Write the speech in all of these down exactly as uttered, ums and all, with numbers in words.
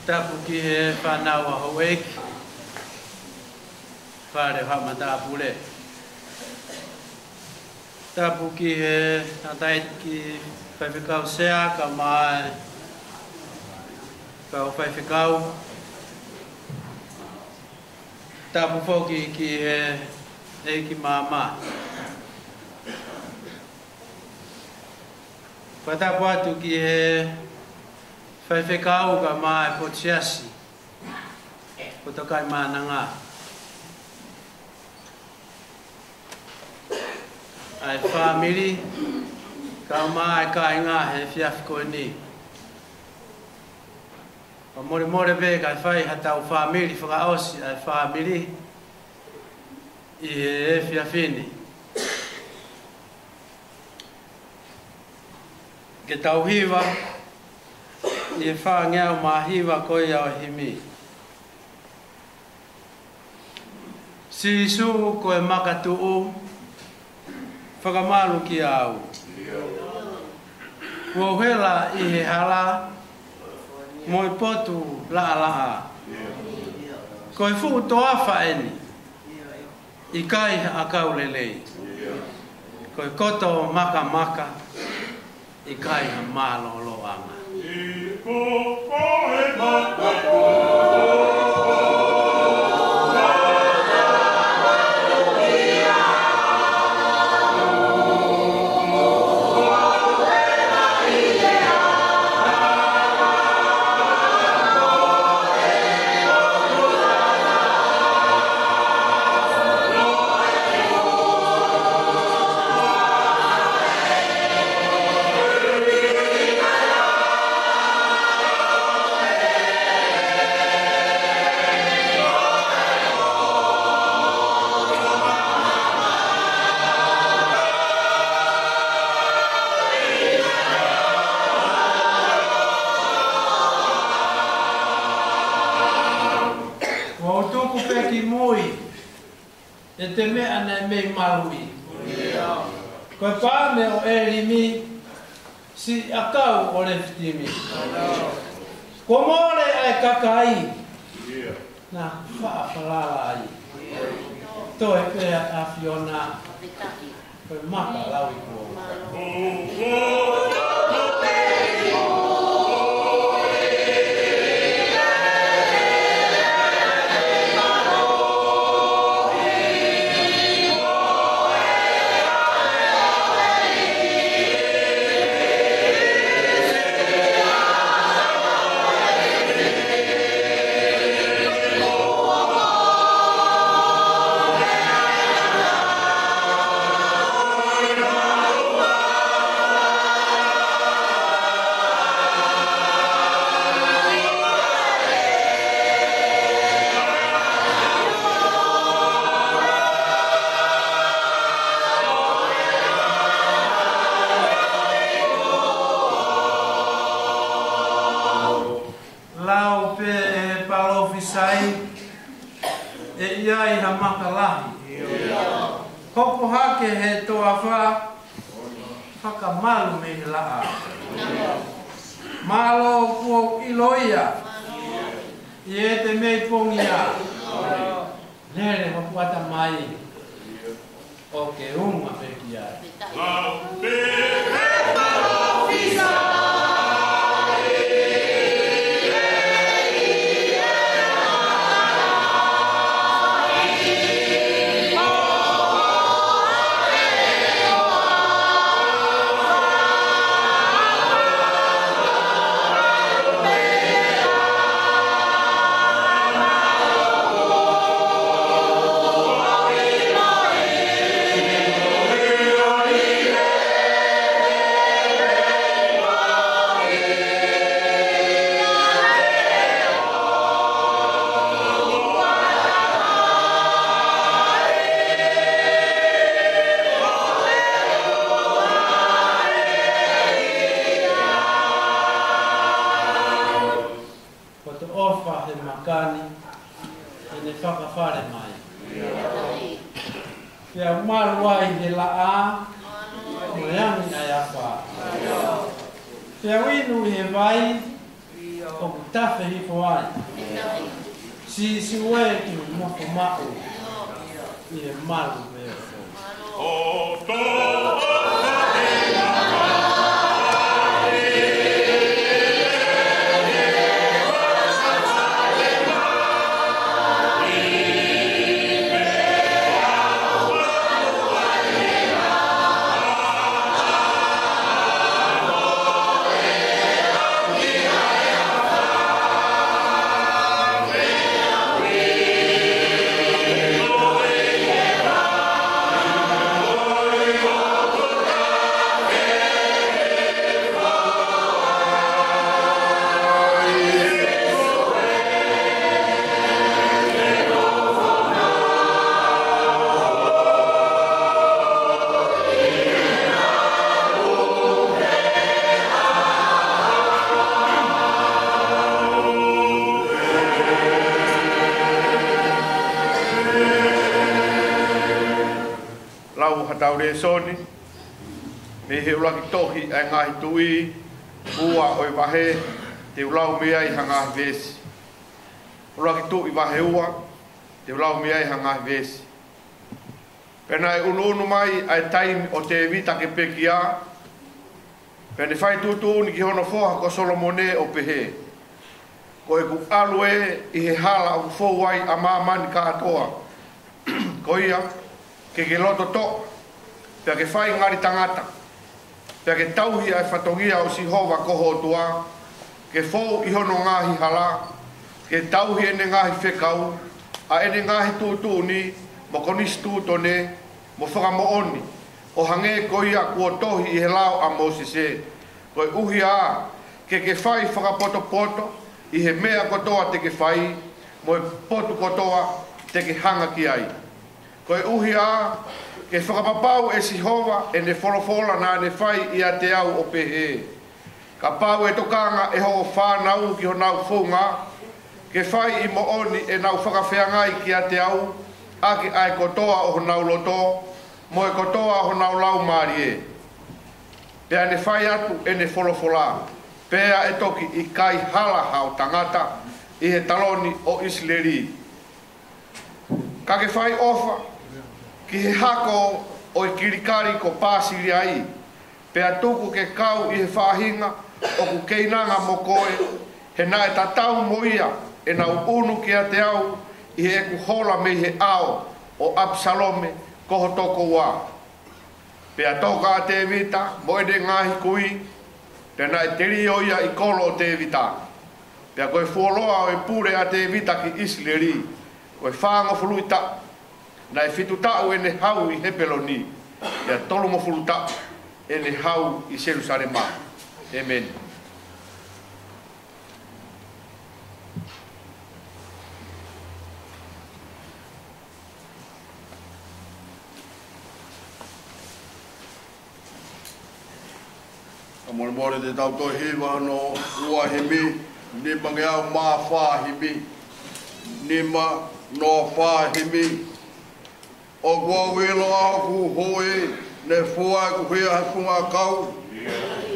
Tapu ki he fānau ʻa houʻeiki, fale ʻo haʻa matāpule. Tapu ki he tangataʻeiki faifekau sea kae ʻumaʻā e kau faifekau. Tapu foki ki he ʻeiki maama. Fakatapu atu ki he faifekau kae ʻumaʻā e potu siasi, Potokai Maʻananga, ʻa e fāmili kae ʻumaʻā e kāinga he efiafi ko eni. Fakamolemole pē kae fai haʻatau fāmili fakaʻosi ʻa e fāmili ʻi he efiafi ni. Ke tau hiva ʻi he fāngeau mā hiva ko ia ʻo e himi. Sīsū ko e makatuʻu, fakamalu kiate au. Kuo u hela ʻi he hala mo e potu laʻalaʻā. Ko e fuʻu toafa eni, ʻikai ha ʻakau lelei. Ko e koto makamaka, ʻikai ha mālōlōʻanga. Kuo u tuku pē ki mui, ʻete meʻa naʻe mei maluʻi. Ko e paame ʻo ʻElimi, siʻi ʻakau ʻo Lefitimi. Kuo mole ʻa e kakai naʻa faʻa falala ai. Toe pē ʻa e ʻAfiona, ko e maka lauikuonga. Lau pē ʻe he palōfisai, ʻe ʻi ai ha maka lahi. Hoko hake he toafa, fakamalu mei he laʻā. Mālō kuo u ʻilo ia, ʻi heʻete mei pongia. Lele hoku ʻatamai, ʻoku ke uma pē ki ai. Ko hoto ʻofa he maka ni, ʻene fakafale mai. Pea u malu ai he laʻā, mo e angi ʻa e afā. Pea u inu ʻi he vai, ʻOku tafe hifo ai. Sīsū ē, ke nofo maʻu ʻi he malu pē. Lau ha tau lēsoni mei he ʻuluaki tohi ʻa e Ngaahi Tuʻi, ua ʻo e vahe, te u lau mei ai ha ngaahi veesi. ʻUluaki Tuʻi vahe ua, te u lau mei ai ha ngaahi veesi. Pea naʻe ʻunuʻunu mai ʻa e taimi ʻo Tēvita ke pekia, pea ne fai tuʻutuʻuni ki hono foha ko Solomone ʻo pehē, Ko ʻeku ʻalu ē ʻi he hala ʻoku fou ai ʻa māmani kātoa. Ko ia, ke ke loto toʻa, pea ke fai ngali tangata, pea ke tauhi ʻa e fatongia ʻo Sihova ko ho ʻOtua, ke fou ʻi hono ngaahi hala, ke tauhi ʻene ngaahi fekau, ʻa ʻene ngaahi tuʻutuʻuni, mo konisitūtone, mo fakamoʻoni, ʻo hangē ko ia kuo tohi ʻi he lao ʻa Mōsese. Koeʻuhi ā, ke ke fai fakapotopoto ʻi he meʻa kotoa te ke fai, mo e potu kotoa te ke hanga ki ai. Koeʻuhi ā, ke fakapapau ʻe Sihova ʻene folofola naʻa ne fai ʻiate au ʻo pehē, Kapau ʻe tokanga ʻe hoʻo fānau ki honau founga, ke fai ʻi moʻoni ʻenau fakafeangai kiate au, ʻaki ʻa e kotoa ʻo honau loto, mo e kotoa ʻo honau laumālie. Pea ne fai atu ʻene folofola, pea ʻe toki ʻikai hala haʻo tangata ʻi he taloni ʻo ʻIsileli. Ka ke fai ʻofa ki he hako ʻo e Kilikali ko Pasiliai, pea tuku ke kau ʻi he faʻahinga ʻoku keinanga mo koe, he naʻe tatau mo ia ʻenau ʻunu kiate au ʻi heʻeku hola mei he ʻao ʻo ʻApisalome ko ho tokoua. Pea toka ʻa Tēvita mo ʻene ngaahi kui, pea naʻe telio ia ʻi kolo ʻo Tēvita. Pea ko e fuoloa ʻo e pule ʻa Tēvita ki ʻIsileli, ko e fāngofulu taʻu. Naʻe fitu taʻu ʻene hau ʻi Hepeloni, pea tolungofulu taʻu ʻene hau ʻi Selusalema. ʻEmeni. Ka molemole te tau toe hiva hono ua himi, nimangeau mā fā himi, nima noa fā himi. ʻOku ou ʻilo ʻa hoku hui, ne fua ʻeku hia he funga ʻakau.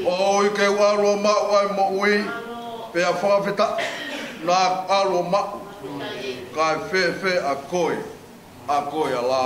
ʻOku ou ʻi ke u ʻalu ʻo maʻu ʻa e moʻui, pea fakafetaʻi naʻa ku ʻalu ʻo maʻu. Kae fēfē ʻa koe, ʻa koe ʻa la?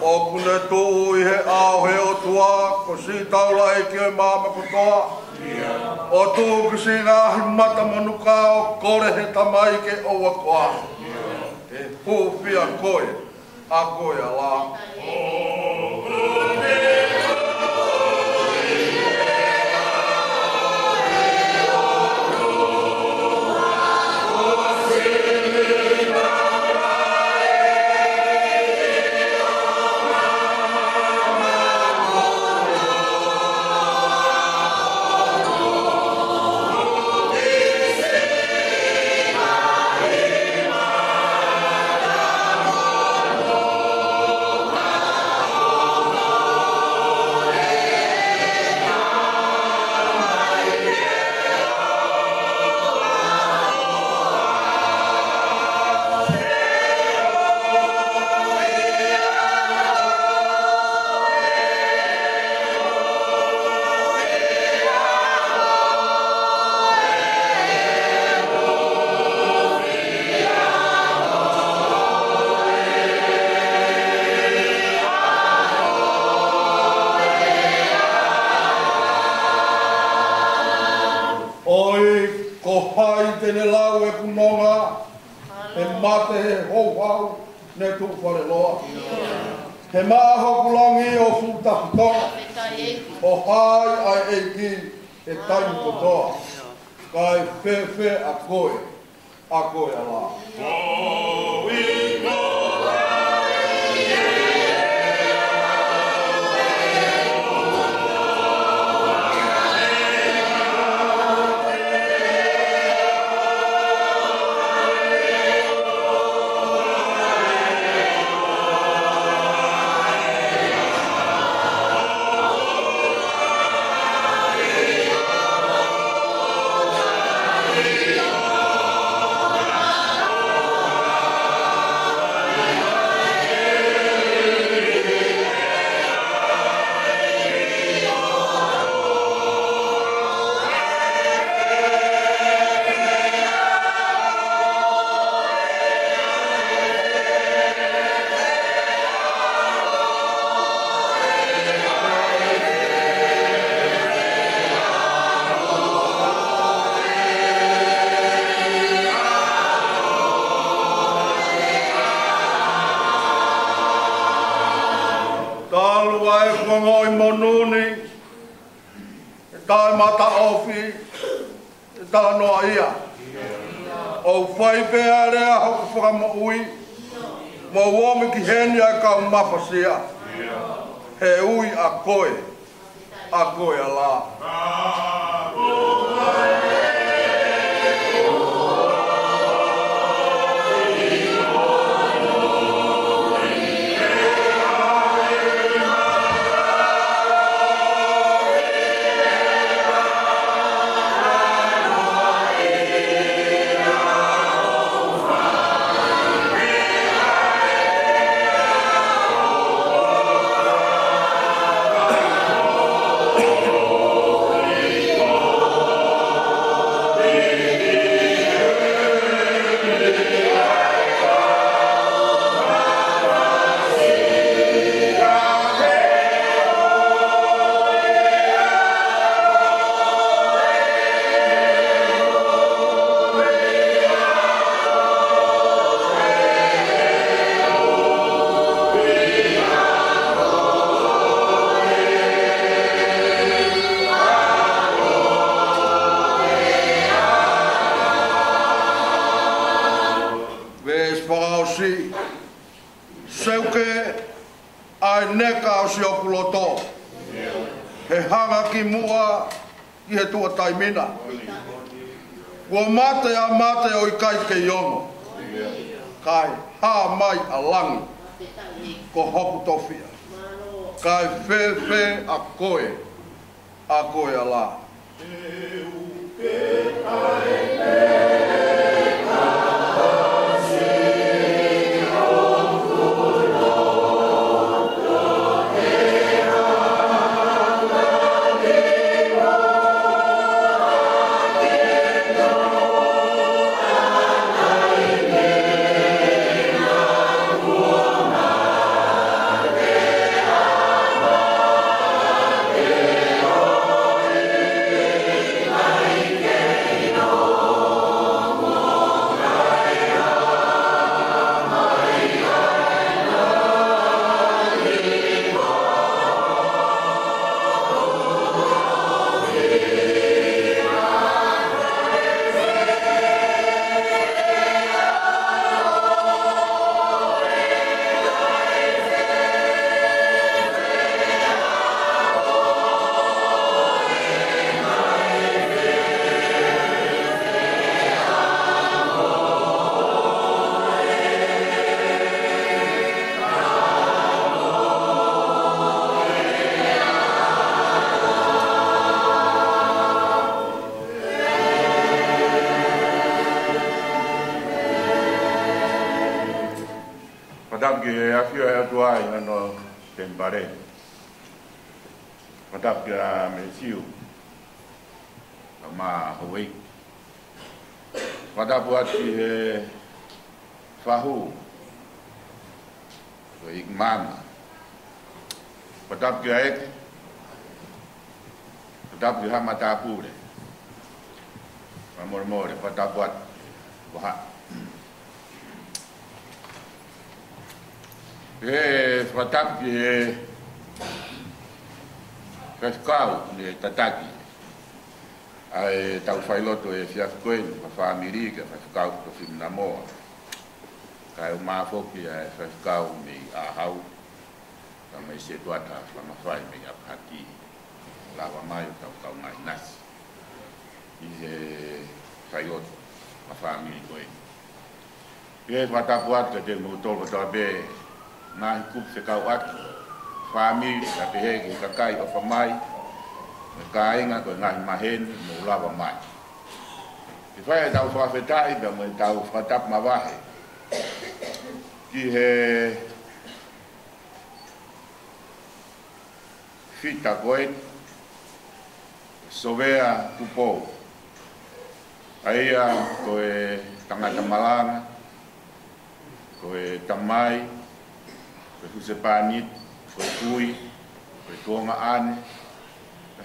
ʻOku ne tuʻu ʻi he ʻao ʻo e ʻOtua, ko siʻi taulaʻeiki ʻo e māmani kotoa. ʻO tuku siʻi ngaahi mata manu ka ʻo kole he Tamai ke ʻoua ko au. He hūfia koe, ʻa koe ʻa e lā. ʻOi, ko hai te ne lau ʻeku nonga, he mate he houhau ne tuʻu faleloa. He maʻa hoku langi ʻo fuʻu tahi tonga, ʻo hai ʻa e ʻEiki he taimi kotoa. Kae fēfē ʻa koe, ʻa koe ʻa e lā. Talu ʻa ʻeku ongoʻi monū ni, ʻe taʻemataʻofi, ʻe talanoa ia. ʻOku fai pē ʻa e lea hoku Fakamoʻui, mou omi ki heni ʻa e kau mafasia, he ui ʻa koe, ʻa koe ʻa e lā. Veesi fakaʻosi. Seuke ʻa e neka ʻosi ʻoku loto, he hanga ki muʻa ki he tuʻa taimi na. Kuo mate ʻa mate ʻo ʻikai kei ongo, kae hā mai ʻa langi ko hoku tofiʻa. Kae fēfē ʻa koe, ʻa koe ʻa lā. Tapu ki he ʻafio ʻa e ʻOtua ʻi hono temipale. Fakatapu kia Mesiu, ka ma hoi. Fakatapu atu ki he fahu, ko e ʻEiki Maama. Fakatapu ki he ʻEiki. Fakatapu ki he haʻa matāpule. Fakamolemole, fakatapu atu. Waha. Pea fakatapu ki he faifekau naʻe tataki ʻa e tau failotu he efiafi ko eni, fakafāmili, ki he faifekau ko Fimina Moa. Kae ʻumaʻā foki ʻa e faifekau mei ʻAhau, kae ʻumaʻā e setuata fakamafai mei ʻApahaki, lava mai ʻo tau kaungā ʻinasi ʻi he failotu fakafāmili ko eni. Pea fakatapu atu kiate kimoutolu kotoa pē, ngaahi kupu fekauʻaki, fāmili, kae pehē ki he kakai ʻofa mai, mo e kāinga, ko e ngaahi maheni, mou lava mai. Ke fai ʻetau fakafetaʻi, pea mo ʻetau fakatapu mavahe ki he fita ko ē, Sovea Tupou. ʻA ia ko e tangata malanga, ko e tamai, ko e husepāniti, ko e kui, ko e tuongaʻane.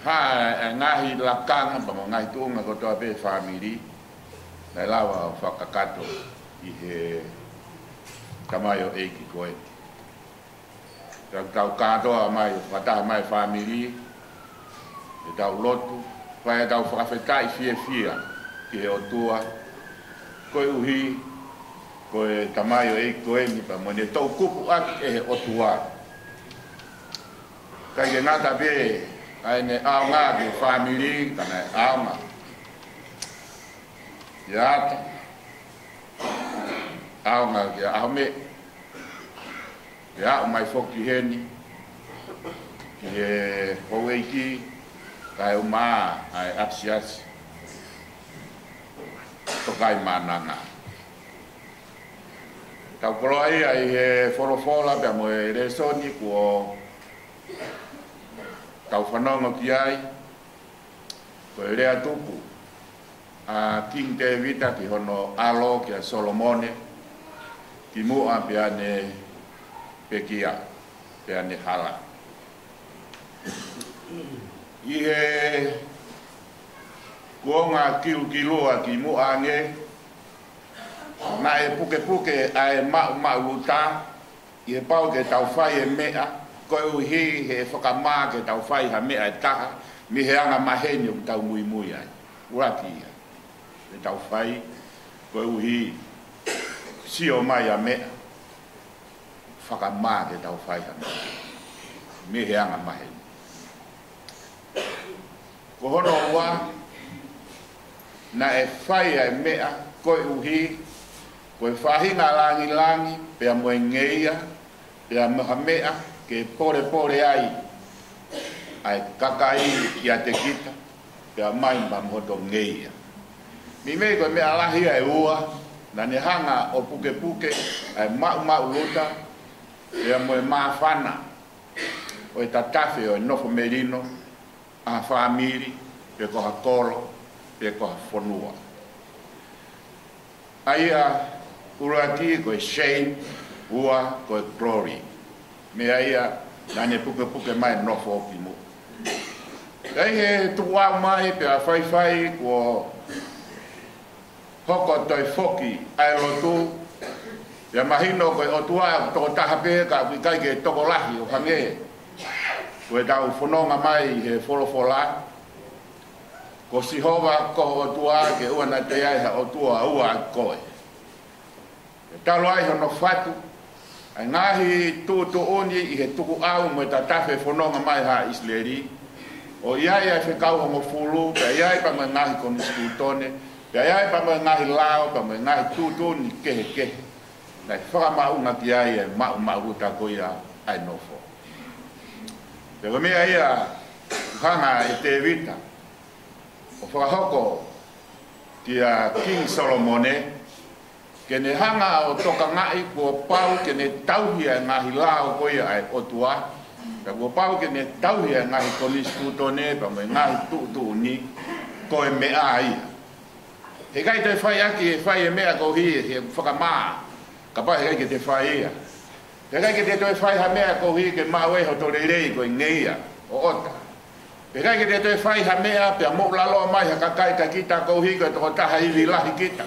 Ha, e ngaahi lakanga, pea mo e ngaahi tuʻunga kotoa pē fāmili, naʻe lava ʻo fakakakato ʻi he tamaioʻeiki ko ē. Tau, tau kātoa mai, fakataha mai fāmili, ʻetau lotu, fai ʻetau fakafetaʻi fiefia ki he ʻOtua, koeʻuhi ko e tamaioʻeiki ko eni pea mo ʻene toʻukupu ʻaki ʻe he ʻOtua. ʻIkai ke ngata pē ʻa ʻene ʻaonga ki he fāmili, ka naʻe ʻaonga ki ʻAta, ʻaonga ki ʻAhomeʻa, pea aʻu mai foki heni ki he houʻeiki, kae ʻumaʻā ʻa e ʻapisiasi Tokaimaʻananga. Tau koloaʻia ʻi he folofola pea mo e lēsoni kuo tau fanongo ki ai, ko e lea tupu ʻa Kingi Tēvita ki hono ʻalo kia Solomone, kimuʻa pea ne pekia, pea ne hala. ʻI he kuonga kilukilua kimuʻa ange, naʻe pukepuke ʻa e maʻumaʻuluta, ʻi he pau ke tau fai e meʻa, koeʻuhi he fakamā ke tau fai ha meʻa ʻe taha, mei he anga maheni ʻoku tau muimui ai. ʻUluaki ia, ke tau fai, koeʻuhi sio mai ʻa meʻa, fakamā ke tau fai ha meʻa, mei he anga maheni. Ko hono ua, naʻe fai ʻa e meʻa koeʻuhi ko e faʻahinga langilangi, pea mo e ngeia, pea mo ha meʻa ke polepole ai ʻa e kakai kiate kita, pea mai pea mo hoto ngeia. Meimei ko e meʻa lahi ia ʻe ua, naʻa ne hanga ʻo pukepuke ʻa e maʻumaʻuluta, pea mo e māfana ʻo e tatafe ʻo e nofo melino ʻa ha fāmili, pe ko ha kolo, pe ko ha fonua. ʻA ia, ʻuluaki ko e shame, ua ko e glory. Meʻa ia naʻa ne pukepuke mai nofo kimuʻa. ʻI he tuʻu mai pea faifai kuo hoko toe foki ʻa e lotu, pea mahino ko e ʻOtua ʻoku toko taha pē ka ʻoku ʻikai ke tokolahi ʻo hangē ko ʻetau fononga mai he folofola, ko Sihova ko ho ʻOtua, ke ʻoua naʻa toe ʻi ai ha ʻotua ʻo ua ʻaki koe. Pea talu ai hono fatu ʻa e ngaahi tuʻutuʻuni ʻi he tukuʻau mo e tatafe fononga mai ʻa ʻIsileli, ʻo ʻi ai ʻa e fekau hongofulu, pea ʻi ai pea mo e ngaahi konisitūtone, pea ʻi ai pea mo e ngaahi lao, pea mo e ngaahi tuʻutuʻuni kehekehe, naʻe fakamaʻunga ki ai e maʻumaʻuluta ko ia ʻa e nofo. Pea ko e meʻa ia ʻoku hanga ʻe Tēvita ʻo fakahoko kia Kingi Solomone, ke ne hanga ʻo tokangaʻi kuo pau ke ne tauhi ʻa e ngaahi lao ko ia ʻa e ʻOtua, pea kuo pau ke ne tauhi ʻa e ngaahi konisitūtone pea mo e ngaahi tuʻutuʻuni ko e meʻa ia. Heʻikai toe fai ʻaki e fai e meʻa koeʻuhi he fakamā, kapau heʻikai ke te fai ia. Heʻikai ke te toe fai ha meʻa koeʻuhi ke maʻu ai hoto lelei ko e ngeia ʻo ʻota. Heʻikai ke te toe fai ha meʻa pea moʻulaloa mai ha kakai ka kita koeʻuhi ko e tokotaha ivi lahi kita.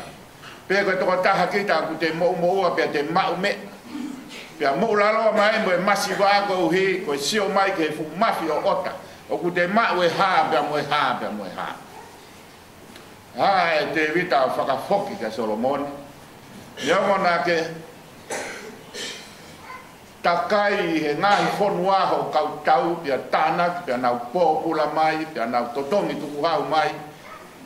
Pe ko e tokotaha kita ʻoku te moʻumoʻua pea te maʻu meʻa. Pea moʻulaloa mai mo e masiva koeʻuhi ko e sio mai ki he fuʻu mafi ʻo ʻota. ʻOku te maʻu e hā pea mo e hā pea mo e hā. Hanga ʻe Tēvita ʻo fakafoki kia Solomone. Neongo naʻa ke takai ʻi he ngaahi fonua hoʻo kau tau, pea tānaki, pea nau pōpula mai, pea nau totongi tukuhau mai,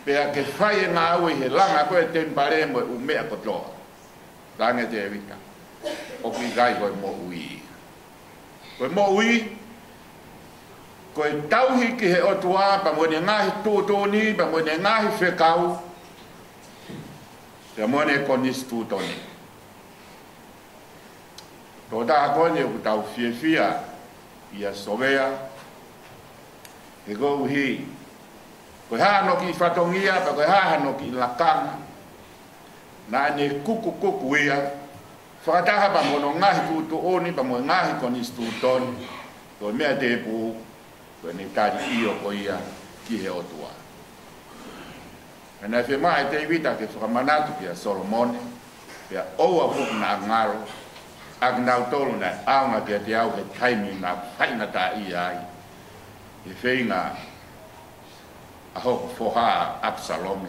pea ke fai e ngāue ʻi he langa ko ē temipale mo e ʻū meʻa kotoa. Talaange ʻe Tēvita, ʻoku ʻikai ko e moʻui. Ko e moʻui, ko e tauhi ki he ʻOtua, pea mo ʻene ngaahi tuʻutuʻuni, pea mo ʻene ngaahi fekau, pea mo ʻene konisitūtone. Tokotaha ko eni ʻoku tau fiefia ʻia Sovea, he koeʻuhi ko e hā hono kiʻi fatongia, pea ko e hā hono kiʻi lakanga, naʻa ne kukukuku ia, fakataha pea mo hono ngaahi tuʻutuʻuni, pea mo e ngaahi konisitūtone, ko e meʻa tēpū, ko ʻene tali ʻio ko ia ki he ʻOtua. Pea naʻe fiemaʻu ʻe Tēvita ke fakamanatu kia Solomone, pea ʻoua foki naʻa ngalo, ʻa kinautolu naʻe ʻaonga kiate au he taimi naʻa ku faingataʻaʻia ai, he feinga ʻa hoku foha ʻApisalome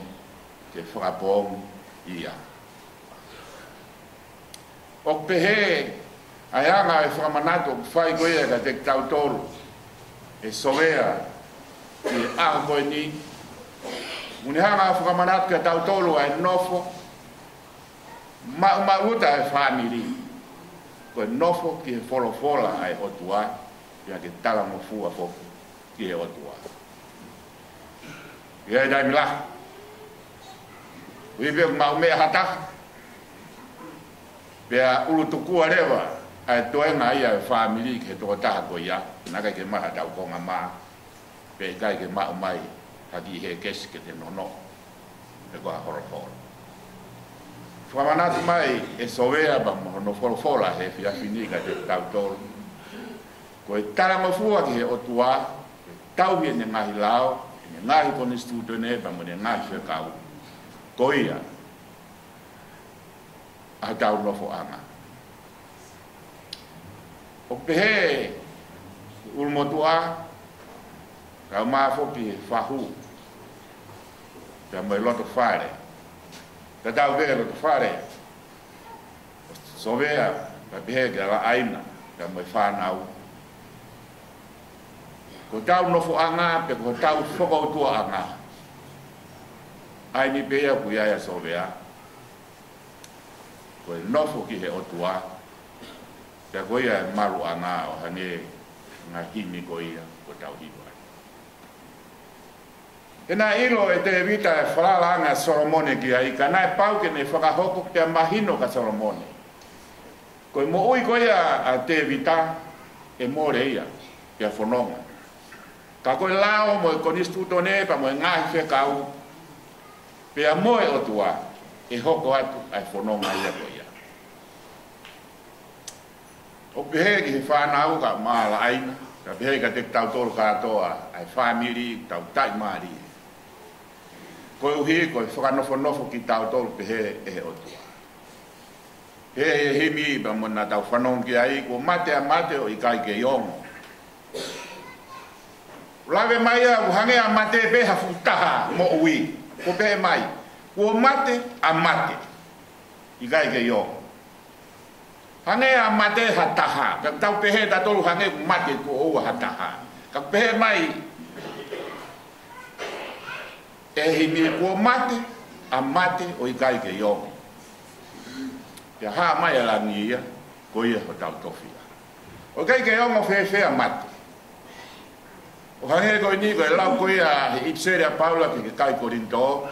ke fakapoongi ia. ʻOku pehē ʻa e anga e fakamanatu ʻoku fai ko ia kiate kitautolu ʻe Sovea ʻi he ʻaho ko eni. ʻOku ne hanga ʻo fakamanatu kia tautolu ʻa e nofo maʻumaʻuluta ʻa e fāmili, ko e nofo ki he folofola ʻa e ʻOtua, pea ke talangofua foki ki he ʻOtua. ʻI he taimi lahi, ʻoku ʻi ai pē ʻoku maʻu meʻa ha taha, pea ʻulutukua leva ʻa e toenga ia ʻo e fāmili ki he tokotaha ko ia, naʻe ʻikai ke maʻu ha taukonga mā, pea ʻikai ke maʻu mai ha kiʻi hēkesi ke te nonoʻo, pe ko ha holoholo. Fakamanatu mai ʻe Sovea pea mo hono folofola he efiafi ni kiate kitautolu, ko e talangofua ki he ʻOtua, tauhi ʻene ngaahi lao, ʻene ngaahi konisitūtone, pea mo ʻene ngaahi fekau, ko ia ʻa hotau nofoʻanga. ʻOku pehē ʻe he ʻulumotuʻa, kae ʻumaʻā foki e fahu, pea mo e loto fale. Tatau pē loto fale ʻo Sovea, pea pehē ki he ʻaina, pea mo e fānau. Ko hotau nofoʻanga, pe ko hotau fokoutuaʻanga, ʻa eni pē ia ʻoku ʻi ai ʻa Sovea, ko e nofo ki he ʻOtua, pea ko ia e maluʻanga ʻo hangē ko e ngaahi himi ko ia ʻoku tau hiva ai. He naʻe ʻilo ʻe Tēvita e falalaʻanga ʻa Solomone ki ai, ka naʻe pau ke ne fakahoko pea mahino kia Solomone, ko e moʻui ko ia ʻa Tēvita ʻe mole ia, pea fononga. Ka ko e lao mo e konisitūtone pea mo e ngaahi fekau, pea mo e ʻOtua, ʻe hoko atu ʻa e fononga ia ko ia. ʻOku pehē ki he fānau kae ʻumaʻā ʻa e ʻaina, kae pehē kiate kitautolu kātoa ʻa e fāmili, tau taʻimālie. Koeʻuhi ko e fakanofonofo kitautolu pehē ʻe he ʻOtua. He, he himi pea mo naʻa tau fanongo ki ai, kuo mate ʻa mate ʻo ʻikai kei ongo. Lave mai ia, ʻoku hangē ʻa mate pē ha fuʻu taha moʻui. Kuo pehē mai, kuo mate ʻa mate, ʻikai kei ongo. Hangē ʻa mate ha taha. Ka tau pehē tautolu hangē kuo mate tuʻo ua ha taha. Ka pehē mai ʻe he himi, kuo mate ʻa mate ʻo ʻikai kei ongo. Pea hā mai ʻa langi ia, ko ia hotau tofiʻa. ʻO ʻikai kei ongo fēfē ʻa mate. ʻO hangē ko eni ko e lau ko ia he ʻipiseli ʻa Paula ki he kakai Kolinitō.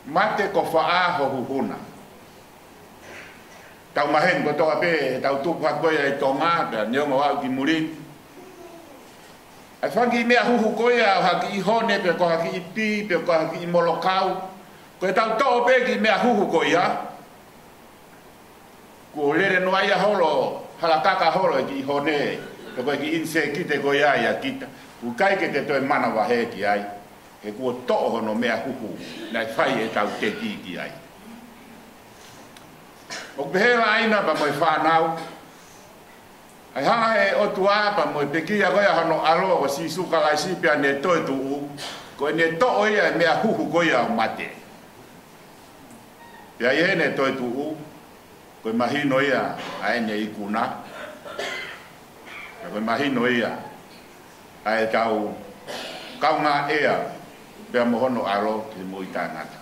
Mate ko faʻa ho huhu na. Tau maheni kotoa pē, tau tupu hake ko ia ʻi Tonga, pea neongo au ki muli. ʻA e fanga kiʻi meʻa huhu ko ia, ʻo ha kiʻi hone, pe ko ha kiʻi pī, pe ko ha kiʻi molokau. Ko e tau toʻo pē kiʻi meʻa huhu ko ia. Kuo lele noa ia holo, halakaka holo e kiʻi hone, pe ko e kiʻi ʻinisēkite ko ia ia kita. ʻOku ʻikai ke te toe manavahē ki ai. He kuo toʻo hono meʻa huhu, naʻe fai e tau teki ki ai. ʻOku pehē Laʻaina pea mo e fānau. ʻA e hanga he ʻOtua pea mo e pekia ko ia hono ʻAlo ko Sīsū Kalaisi pea ne toetuʻu, ko ʻene toʻo ia e meʻa huhu ko ia ʻo mate. Pea ʻi heʻene toetuʻu, ko e mahino ia ʻa ʻene ikuna. Pea ko e mahino ia ʻa e tau kaungā ʻea pea mo hono ʻAlo ki he moʻui taʻengata.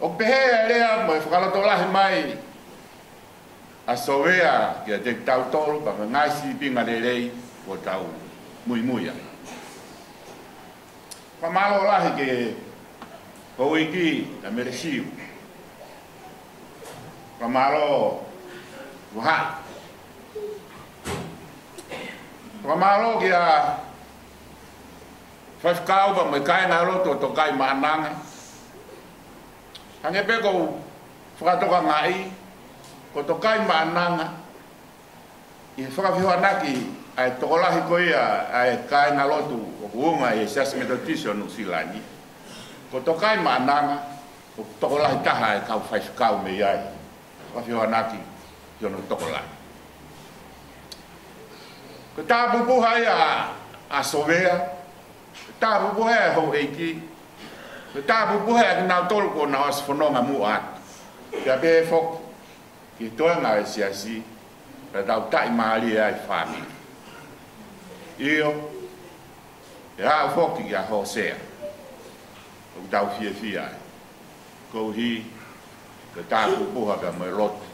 ʻOku pehē ʻa e lea mo e fakalotolahi mai ʻa Sovea kiate kitautolu pea mo e ngaahi sīpinga lelei kuo tau muimui ai. Fakamālō lahi ki he houʻeiki ʻa Melesiu. Fakamālō Vahaʻi. Fakamālō kia Faifekau pea mo e kāingalotu ʻo Tokaimaʻananga. Hangē pē ko u fakatokangaʻi, ko Tokaimaʻananga, ʻi he fakafehoanaki ʻa e tokolahi ko ia ʻa e kāingalotu ʻoku unga ʻi he Siasi Metotisi ʻo Nuʻusila ni, ko Tokaimaʻananga ʻoku tokolahi taha e kau faifekau mei ai, fakafehoanaki ki hono tokolahi. Ko e tāpupuha ia ʻa Sovea, ko e tāpupuha ia e houʻeiki, ko e tāpupuha ia kinautolu kuo nau ʻosi fononga muʻa atu. Pea pehē foki ki he toenga e siasi, pea tau taʻimālie ai fāmili. ʻIo, ʻe aʻu foki kia Hōsea, ʻoku tau fiefia ai. Koeʻuhi ko e tāpupuha pea mo e lotu,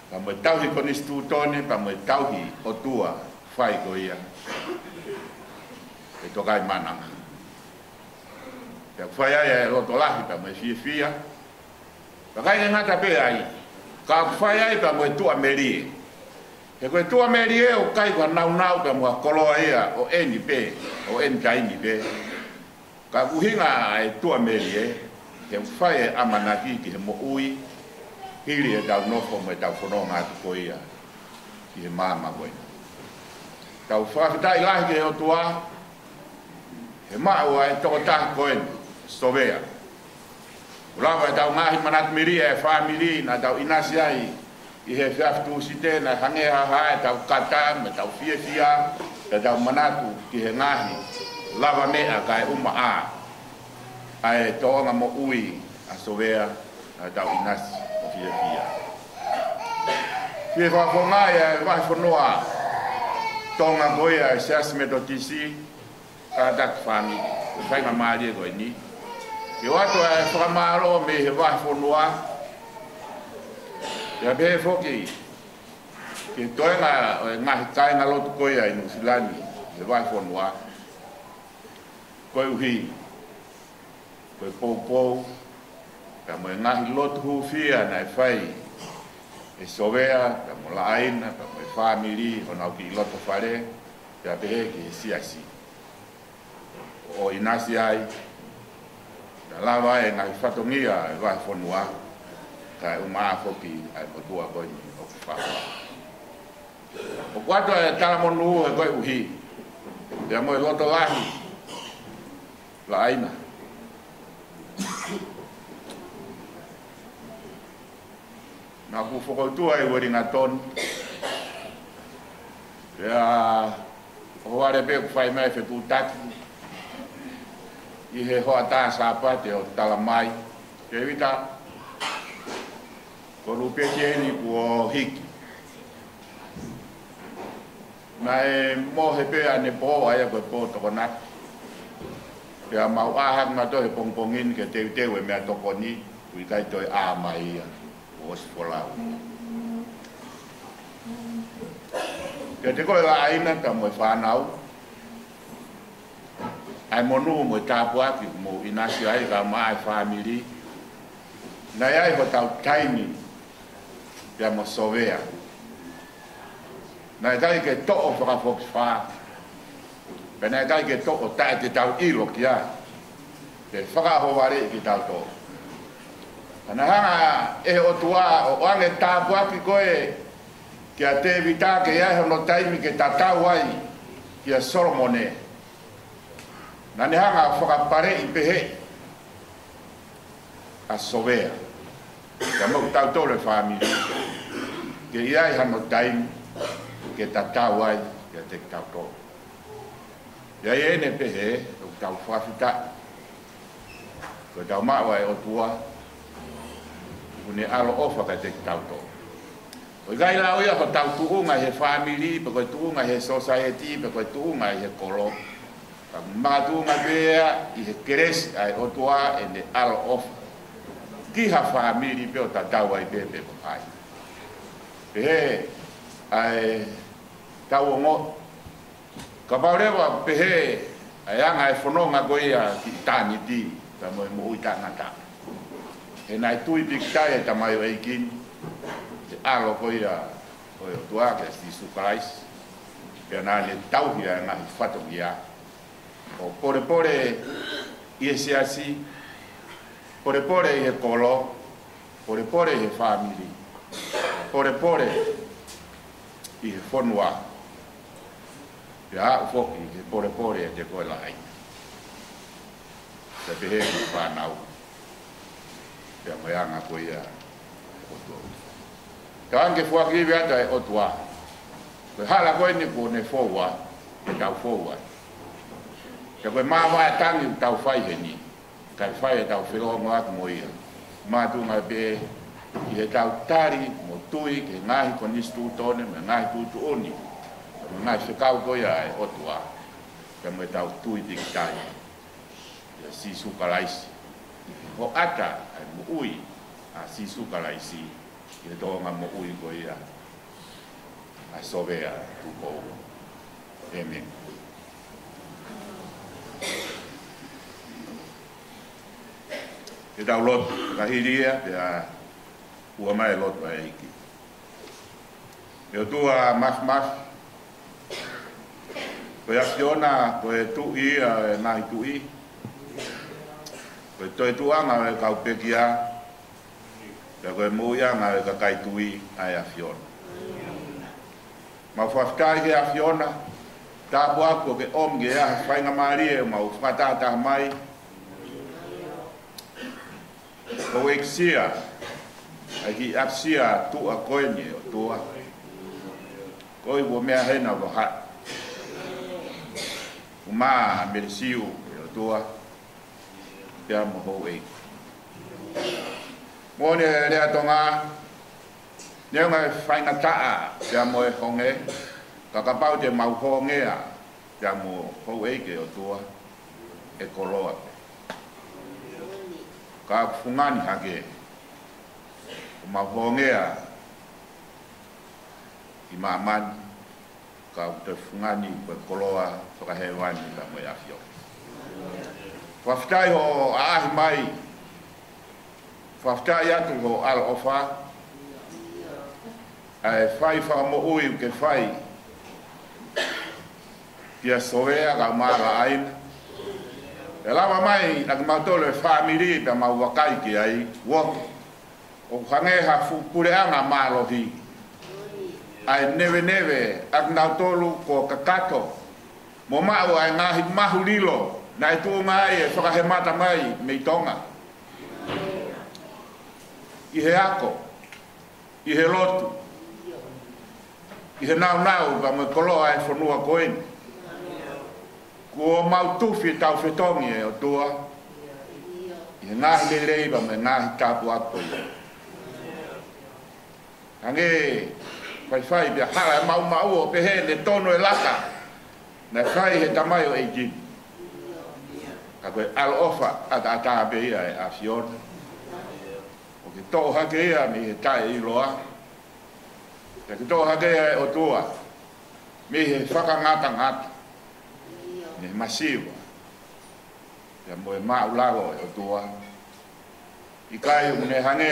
pea mo e tauhi konisitūtone, pea mo e tauhi ʻOtua fai ko ia ʻe Tokaimaʻananga. Pea ʻoku fai ai e loto lahi pea mo e fiefia. Pea ʻikai ke ngata pē ai, ka ʻoku fai ai pea mo e tuʻamelie. He ko e tuʻamelie ʻoku ʻikai ko ha naunau pea mo ha koloa ia ʻo eni pē, ʻo eni taimi pē. Ka ʻoku ʻuhinga ʻa e tuʻamelie, he ʻoku fai e ʻamanaki ki he moʻui, hili e tau nofo mo e tau fononga atu ko ia ki he māmani ko eni. Tau fakafetaʻi lahi ki he ʻOtua, he maʻu ʻa e tokotaha ko eni, Sovea. ʻOku lava e tau ngaahi manatu melie e fāmili naʻa tau ʻinasi ai ʻi he efiafi Tūsite, naʻe hangē ha hā e tau kata, mo e tau fiefia, e tau manatu ki he ngaahi lavameʻa kae ʻumaʻā ʻa e tōʻonga moʻui ʻa Sovea, naʻa tau ʻinasi ʻo fiefia. Fie fakafofongaʻi ʻa e vahefonua Tonga ko ia ʻa e Siasi Metotisi, kātaki fāmili, ko e faingamālie ko eni ke ʻoatu ʻa e fakamālō mei he vahefonua, pea pehē foki ki he toenga ʻo e ngaahi kāingalotu ko ia ʻi Nuʻusila ni, he vahefonua. Koeʻuhi ko e poupou, pea mo e ngaahi lotu hūfia naʻe fai ʻe Sovea, pea mo Laʻaina, pea mo e fāmili, honau kiʻi loto fale, pea pehē ki he siasi ʻo ʻinasi ai, naʻe lava ai e ngaahi fatongia e vahefonua, kae ʻumaʻā foki ʻa e motuʻa ko eni ʻoku fāfā. ʻOku ʻoatu e talamonū he koeʻuhi pea mo e loto lahi Laʻaina. Naʻa ku fokoutua ʻi Uelingatoni. Pea ʻohovale pē ʻoku fai mai e fetuʻutaki ʻi he hoʻatā Sāpate ʻo talamai, Tēvita, ko Lupeti eni kuo hiki. Naʻe mohe pē ʻanepō, ʻa ia ko e pō Tokonaki. Pea mau ʻā hake mautolu he pongipongi ni ke teuteu e meʻatokoni, ʻoku ʻikai toe ʻā mai ia, kuo ʻosi folau. Kiate koe Laʻaina pea mo e fānau, ʻa e monū mo e tāpuaki ʻoku mou ʻinasi ai kae ʻumaʻā e fāmili. Naʻe ʻi ai hotau taimi pea mo Sovea. Naʻe ʻikai ke toʻo fakafokifā. Pea naʻe ʻikai ke toʻo taʻe te tau ʻilo ki ai. Ke fakaʻohovaleʻi kitautolu. Ka naʻe hanga ʻe he ʻOtua ʻo ʻoange tāpuaki ko ē kia Tēvita ke ʻi ai hono taimi ke tatau ai kia Solomone. Naʻa ne hanga ʻo fakapaleʻi pehē ʻa Sovea. Ka mo kitautolu e fāmili. Ke ʻi ai hano taimi ke tatau ai kiate kitautolu. ʻI ai ʻene pehē, ʻoku tau fakafetaʻi. Ko ʻetau maʻu ʻa e ʻOtua, ʻoku ne ʻaloʻofa kiate kitautolu. ʻOku ʻikai lau ia ko hotau tuʻunga he fāmili, pe ko e tuʻunga he society, pe ko e tuʻunga he kolo. Ka makatuʻunga pē ia ʻi he kelesi ʻa e ʻOtua ʻene ʻaloʻofa. Ki ha fāmili pē ʻo tatau ai pē pe ko hai. Pehē ʻa e tau ongo Kapau leva pehē ʻa e anga e fononga ko ia ki ʻitāniti, pea mo e moʻui taʻengata. He naʻe tui pikitai e tamaioʻeiki ni, he ʻAlo ko ia ʻo e ʻOtua ko Sīsū Kalaisi, pea naʻa ne tauhi ʻa e ngaahi fatongia. ʻO polepole ʻi he siasi, polepole ʻi he kolo, polepole ʻi he fāmili, polepole ʻi he fonua. Pea aʻu foki he polepole ʻiate koe lahaina. Pea pehē ki he fānau. Pea mo e anga ko ia ʻo e ʻOtua. Ka ange foaki ivi atu ʻa e ʻOtua. Ko e hala ko eni kuo ne foua, ke tau foua. Pea ko e māvae tangi ʻoku tau fai heni. Kae fai ʻetau felōngoaki mo ia. Makatuʻunga pē ʻi heʻetau tali mo tui ki he ngaahi konisitūtone, mo e ngaahi tuʻutuʻuni, mo e ngaahi fekau ko ia ʻa e ʻOtua. Pea mo ʻetau tui pikitai ʻia Sīsū Kalaisi. Hoʻata ʻa e moʻui ʻa Sīsū Kalaisi ʻi he toʻonga moʻui ko ia ʻa Sovea Tupou. ʻĒmeni. Ke tau lotu, ka hili ia, pea ʻoua mai lotu ʻa e ʻEiki. ʻE ʻOtua Māfimafi, ko e ʻAfiona, ko e Tuʻi ia ʻo e ngaahi tuʻi, ko e toetuʻuʻanga ʻo e kau pekia, pea ko e moʻuiʻanga ʻo e kakai tui ʻa e ʻAfiona. Mau fakafetaʻi ki he ʻAfiona, tāpuaki kuo ke ʻomi ki he ʻaho faingamālie ʻo mau fakatahataha mai. Ko e ʻEiki Sia, ʻa e kiʻi ʻapisia tuʻa ko eni ʻOtua. Ko e ua meʻa hena vaha. Uma Melisiu ʻe ʻOtua. Pea mo houʻeiki. Moʻoni e lea Tonga, neongo e faingataʻa, pea mo e honge, ka kapau te mau hongea, pea mo houʻeiki ʻe ʻOtua, ʻe koloa pē. Ka ʻoku fungani hake, ʻoku mau hongea, ʻi māmani, ka ʻoku toe fungani ko e koloa fakahēvani pea mo e ʻAfiona. Fakafetaʻi hoʻo ʻaʻahi mai, fakafetaʻi atu hoʻo ʻaloʻofa, ʻa e fai fakamoʻui ʻoku ke fai kia Sovea kae ʻumaʻā ʻa e ʻaina. ʻE lava mai ʻa kimautolu e fāmili pea mau vakai ki ai, uoki. ʻOku hangē ha fuʻu puleʻanga mālohi. ʻA e neveneve ʻa kinautolu kuo kakato. Mo maʻu ʻa e ngaahi mahu lilo naʻe tuʻunga ai e fakahemata mai mei Tonga. ʻI he ako, ʻi he lotu, ʻi he nāunau pea mo e koloa ʻa e fonua ko eni. Kuo mau tufi ʻetau fetongi ʻe ʻOtua ʻi he ngaahi lelei pea mo e ngaahi tāpuaki ko ia. Hangē faifai pea hala e maumau ʻo pehē ne tonu e laka naʻe fai he tamaioʻeiki ni. Ka ko e ʻaloʻofa ʻataʻatā pē ia ʻa e ʻAfiona. ʻOku ke toʻo hake ia mei he taʻeʻiloa. Pea ke toʻo hake ia ʻe ʻOtua mei he fakangatangata, mei he masiva, Pea mo e māʻulalo ʻe ʻOtua. ʻIkai ʻoku ne hangē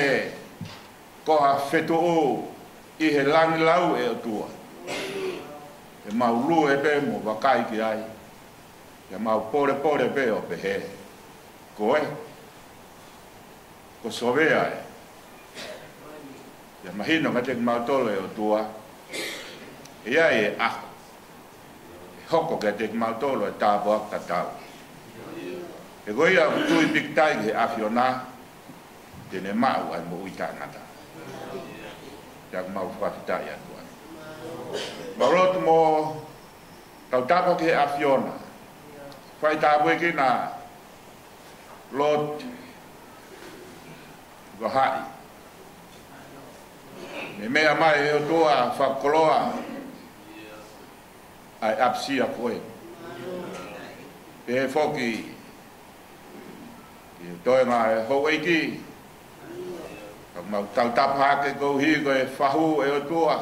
ko ha fetuʻu ʻi he langilau ʻe ʻOtua. ʻE mau lue pē mo vakai ki ai. Pea mau polepole pē ʻo pehē, ko e, ko Sovea ē. Pea mahino kiate kimautolu ʻe ʻOtua, ʻe ʻi ai e ʻaho ʻe hoko kiate kimautolu e tāpuaki tatau. He ko ia ʻoku tui pikitai ki he ʻAfiona, te ne maʻu ʻa e moʻui taʻengata. Pea ʻoku mau fakafetaʻi atu ai. Mau lotu mo tautapa ki he ʻAfiona. Fai tāpuekina Lord Vahaʻi. Meʻa mai ʻe ʻOtua fakakoloa ʻa e ʻapisia ko ē. Pehē foki ki he toenga ʻo e houʻeiki. Ka mau tautapa hake koeʻuhi ko e fahu ʻe ʻOtua.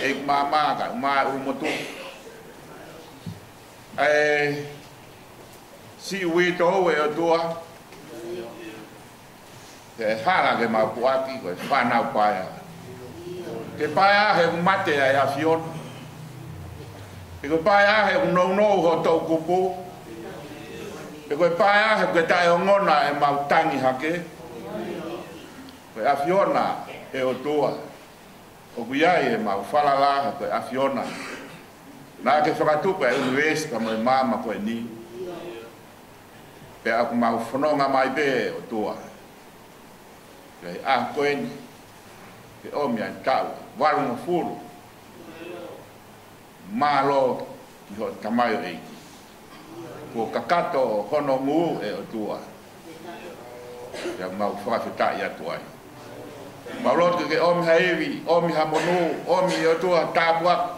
ʻEiki māmā kae ʻumaʻā e ʻulumotuʻa. ʻA e siʻi uitou ʻe ʻOtua. He hala ke mau puʻaki ko e fānau paea. Ke paea he ʻoku mate ʻa e ʻAfiona. He ko e paea he ʻoku nounou ho toʻukupu. He ko e paea he ʻoku taʻeongona ʻemau tangi hake. Ko e ʻAfiona ʻe ʻOtua. ʻOku ʻi ai ʻemau falala he ko e ʻAfiona. Naʻa ke fakatupu e ʻunivēsi pea mo e māmani ko eni. Pea ʻoku mau fononga mai pē ʻOtua. Pea ʻi he ʻaho ko eni, ke ʻomi ai e taʻu valungofulu. Mālō ki hoʻo tamaioʻeiki. Kuo kakato hono ngū ʻe ʻOtua. Pea mau fakafetaʻi atu ai. Mau lotu ke ke ʻomi ha ivi, ʻomi ha monū, ʻomi ʻe ʻOtua tāpuaki.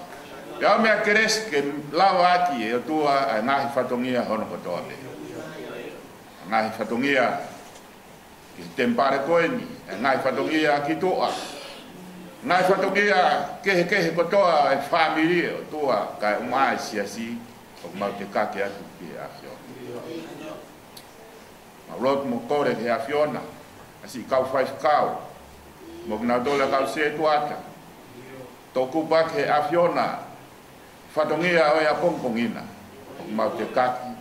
Pea ʻomi ʻa e kelesi ke lava ʻaki ʻe ʻOtua ʻa e ngaahi fatongia hono kotoa pē. Ngaahi fatongia ki he temipale ko eni, ʻa e ngaahi fatongia ki tuʻa. Ngaahi fatongia kehekehe kotoa ʻa e fāmili ʻe ʻOtua kae ʻumaʻā e siasi, ʻoku mau tekaki atu ki he ʻAfiona. Mau lotu mo kole ki he ʻAfiona, ʻa siʻi kau faifekau, mo kinautolu ʻa e kau setuata. Toʻukupu ki he ʻAfiona, fatongia ʻo e ʻapongipongi na, ʻoku mau tekaki,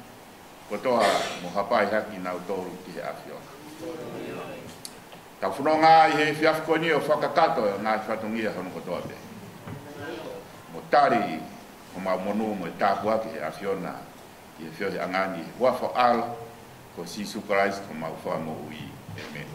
kotoa mo hapai hake kinautolu ki he ʻAfiona. Tau fononga ai he efiafi ko eni ʻo fakakakato e ngaahi fatongia hono kotoa pē. Mo tali homau monū mo e tāpuaki he ʻAfiona, ʻi he feohiʻanga ni, huafa ʻAlo ko Sīsū Kalaisi ko homau Fakamoʻui. ʻĒmeni.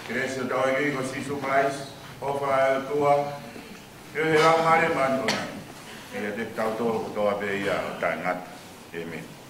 Kelesi ʻa hotau ʻEiki ko Sīsū Kalaisi, ʻofa ʻa e ʻOtua, feohi ʻa e Laumālie Māʻoniʻoni, ʻiate kitautolu kotoa pē ia ʻo taʻengata. ʻĒmeni.